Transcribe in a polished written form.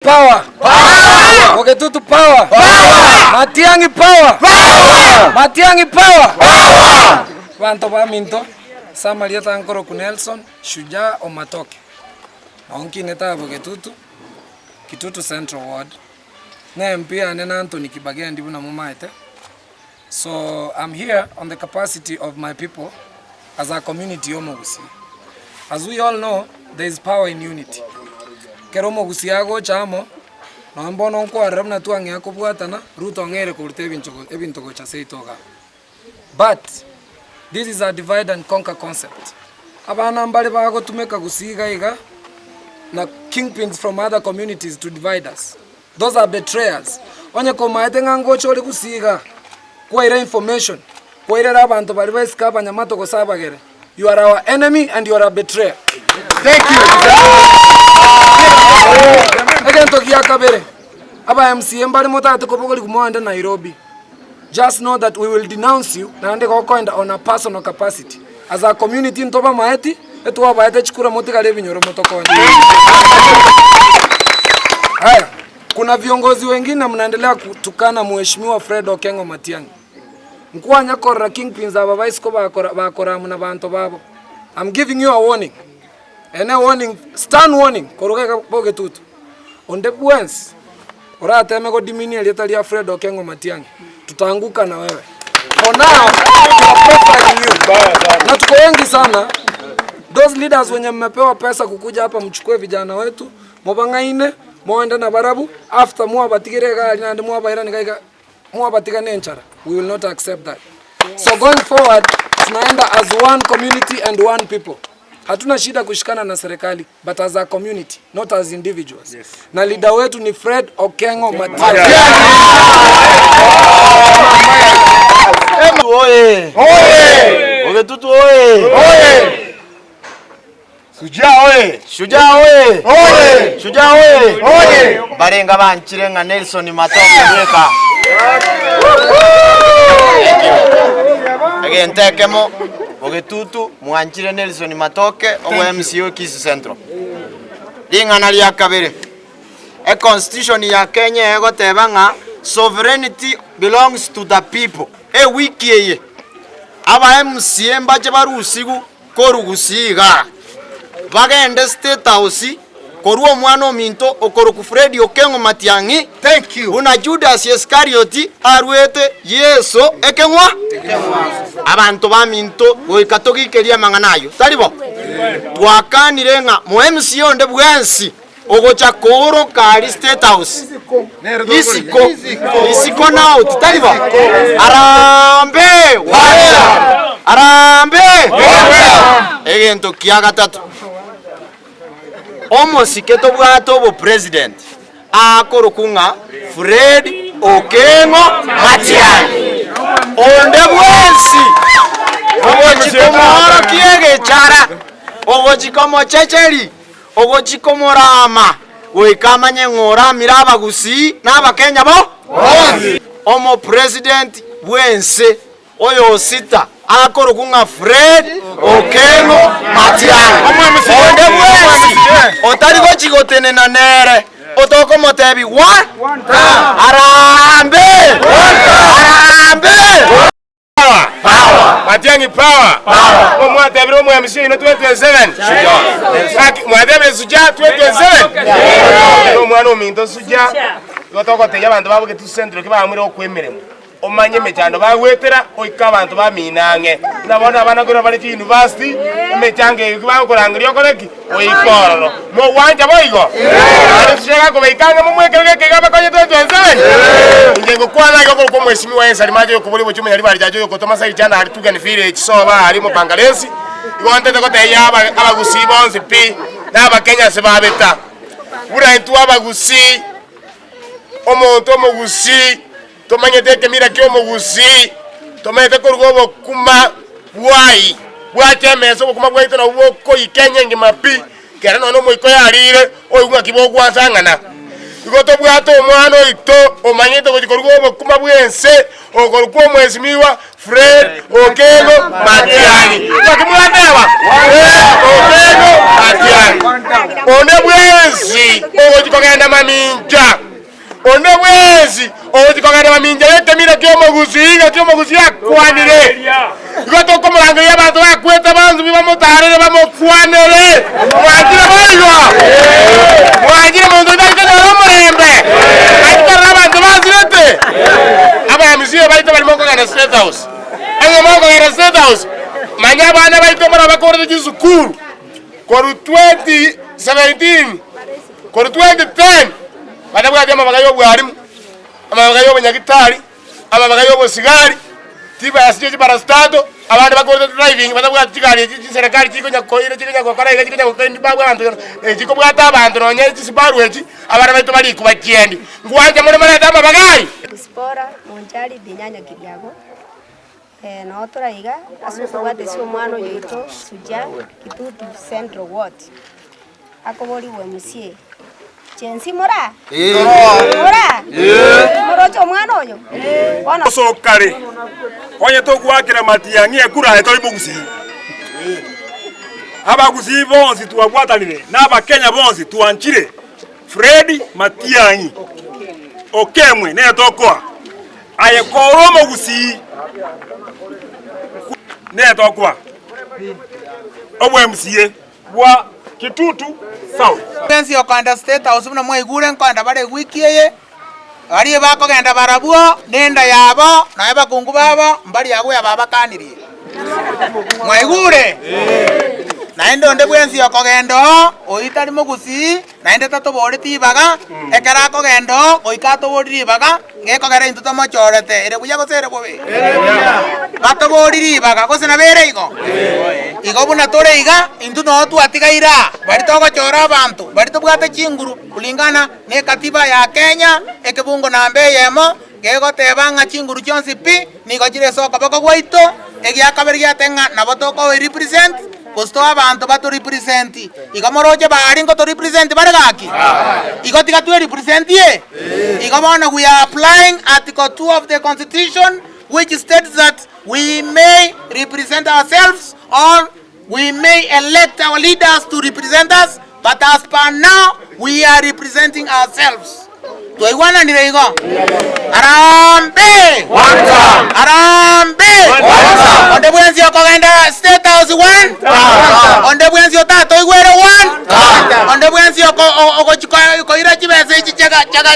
power! Power! Bogetutu power! Power! Matiang'i power! Power! Matiang'i power! Power! Abanto baminto, ase amarieta nkoroku Nelson Shujaa Omatoke. Nao nkinete aa Bogetutu, Kitutu Central Ward, na MP yane na Anthony Kibagendi buna momaete. So I'm here on the capacity of my people as a community y'omogusii. As we all know, there is power in unity. Ekero omogusii agocha amo, nonye bono nkwarora buna twang'ea kobwatana, Ruto ong'eire koruta ebincho ebinto gocha seito igaa. But, this is a divide and conquer concept. Abana mbare bagotumeka gusii iga iga na kingpins from other communities to divide us. Those are betrayers. Onye komaete ng'a ngocha ore gusii iga, kwaira information, kwairera abanto baria baisike abanyamato gose abagere, you are our enemy and you are a betrayer. Thank you. Egento gia kabere, aba MCA mbare motagete kobogorigwa moende Nairobi. Just know that we will denounce you naende gokoenda on a personal capacity. As a community ntobamaeti, etwabaete chikura motigare ebinyoro motokonye. Haya, kuna viongozi wengine mnaendelea kutukana Mheshimiwa Fred Okengo Matiang'i. Nkwanya korora kingpins aba baisiko bakora bakoramu na banto babo. I'm giving you a warning. Ene warning, stern warning koruga iga bogetutu. Onde bwensi orateme godiminia erieta ria Fred Okengo Matiang'i, tutaanguka na wewe. For now, we are profiling you. Na tuko wengi sana. Those leaders wenye mmepewa pesa kukuja hapa mchukue vijana wetu, mobang'aine, moende na barabu, after mwabatigire egari naende mwabairani iga iga, mwabatiga na enchara. We will not accept that. So going forward, tunaenda as one community and one people. Hatuna shida kushikana na serikali but as a community not as individuals. Yes. Na leader wetu ni Fred Okengo Matiang'i. Oye! Oye! Ogetutu oye! Oye! Shujaa oye! Shujaa oye! Oye! Shujaa oye! Oye! Barenga banchire ng'a Nelson Matoke bweka. Thank you. Egento ekemo Bogetutu mwanchire Nelson Matoke obo MCA o Kisii Central. Ring'ana ria kabere, econstitution ya Kenya egoteba ng'a sovereignty belongs to the people. Ewiki eye aba MCA mbache barusigu korwa Gusii igaa, bagende State House korwa omwana ominto okorokwa Fred Okeng'o Matiang'i, buna Judas Iskarioti aruete Yeso ekeng'wa. Abanto baminto goika togikerie amang'ana ayio, tari bo? Twakanire ng'a mo MCA onde bwensi ogocha kooroka aria State House isiko, isiko na out, tari bo? Harambee! Harambee! Egento kia gatato, omosike tobwate obopresident akorokwa ng'a Fred Okengo Matiang'i. Onde bwensi ogochi komoorokia egechara, ogochi komochecheri, ogochi komorama, goika amanye ng'a oramire abagusii na abakenya bo bonsi. Omopresident bw'ense Oyosita akorokwa ng'a Fred Okengo Matiang'i. Onde bwensi otari gochi gotenena nere, otokomotebia one Harambee! Harambee! Matiang'i power! Bo mwatebire omo MC oino 2027? Gaki mwatebire Suja 2027? Omwana ominto Suja, igo togotebia abanto ba Bogetutu Central ki baamwire gokwa emeremo. Omanye emechando bagwetera, oike abanto bamino ang'e. Buna bono abana korwa bare chiuniversity, emechango eyio ki bagokorangeria okore ki? Oike ororo. Mogwancha boigo? Naende Susa gakobaika ang'e momwekere geke iga abakonye 2027? Inche ngokwana iga okorokwa omweshimiwa Ensari Mache oyokoboria obochie omonyaribari chache oyokotoma Saichana aria Tugen Village soba aria Mopangalesi, igo ntete gotebia aba abagusii bonsi pi, na abakenya ase babeta. Buna intwe abagusii, omonto omogusii Tomanyete ekemira ki'omogusii, tomanyete koruga obokima bwai bwacha emesa, obokima bwaito nabwo bokoika enye engima pi, kere nonya omoika oyo arire, oigwe ng'aki bogwansa ang'ana. Igo tobwate omwana oito omanyete gochia koruga obokima bw'ense, okorokwa omwesimigwa Fred Okengo Matiang'i. Naki mwateba? Fred Okengo Matiang'i. Onde bwensi ogochia kogenda mamincha, onde bwensi ogochia kogenda mamincha y'ekemira ki'omogusii, ng'aki omogusii akwanire. Igo tokomorangeria abanto bakwete bonsi bamotaarere bamokwanere. Mwanchire boigo? Mwanchire monto oito achie konyora omorembe? Achie korora abanto basirete? Abamisia baito baria mokogenda State House, onye mokogenda State House, manya abana baito mbaro bakorete chisukuru korwa 2017, korwa 2010, batabwati amabaga y'obwarimu, amabaga y'obonyagitari. Amabaga y'obosigari, chibasi chie chiparastato, abande bakorete driving batabwati chigari echi chiserekari chikonya koira chikonya gokora iga chikonya gokendi babua abanto eh, chikobwata abanto nonye chisibaru echi, abana baito barikwa bachiendi. Ngwancha more morete amabaga ayio? Sipora, Monchari, Binyanya Kiriago, noo toraiga ase okobwatesia omwana oyo oito Suja Kitutu Central Ward. Akoborigwe MCA. Chensi mora? Mora? Moroche omwana oyo? Bono. Osokare, onye togoakera matiang'i ekura aye tori mogusii. Abagusii bonsi twabwatanire na abakenya bonsi twanchire Fred Matiang'i okemwe nere tokoa. Aye kore omogusii nere tokoa obo MCA. Bwa Kitutu South. Ense y'okoenda State House buna mwaigure nkoenda bare ewiki eye, baria bakogenda barabwo nenda yabo na abakungu babo mbaria agwo ababakanirie. Mwaigure? Naende onde bwensi okogenda oo, oyio tari mogusii, naende tatoboreti ribaga, ekero akogenda oo goika atobori ribaga, gekogera intwe tomochorete, ere buya gose ere bobe? Batobori ribaga, gose nabo ere igo? Igo buna tore iga, intwe noo twatigaire aa, baria togochora abanto, baria tobwate chinguru kulingana na ekatiba ya Kenya, ekebungo namba eyemo, gegoteba ng'a chinguru chionsi pi, nigo chire ase okoboko gwaito, egiakabere giateba ng'a nabo tokoe represent, gose toe abanto bato represent. Igo moroche baria ngoto represent bare gaki? Igo tiga twe representie? Igo bono we are applying article 2 of the constitution which states that we may represent ourselves or we may elect our leaders to represent us but as per now we are representing ourselves. Twaigwananire igo? Harambee! Harambee! Onde bwensi okogenda State House one? Onde bwensi otatoigwere one? Onde bwensi ogochi koira chibesa echi chaga chaga.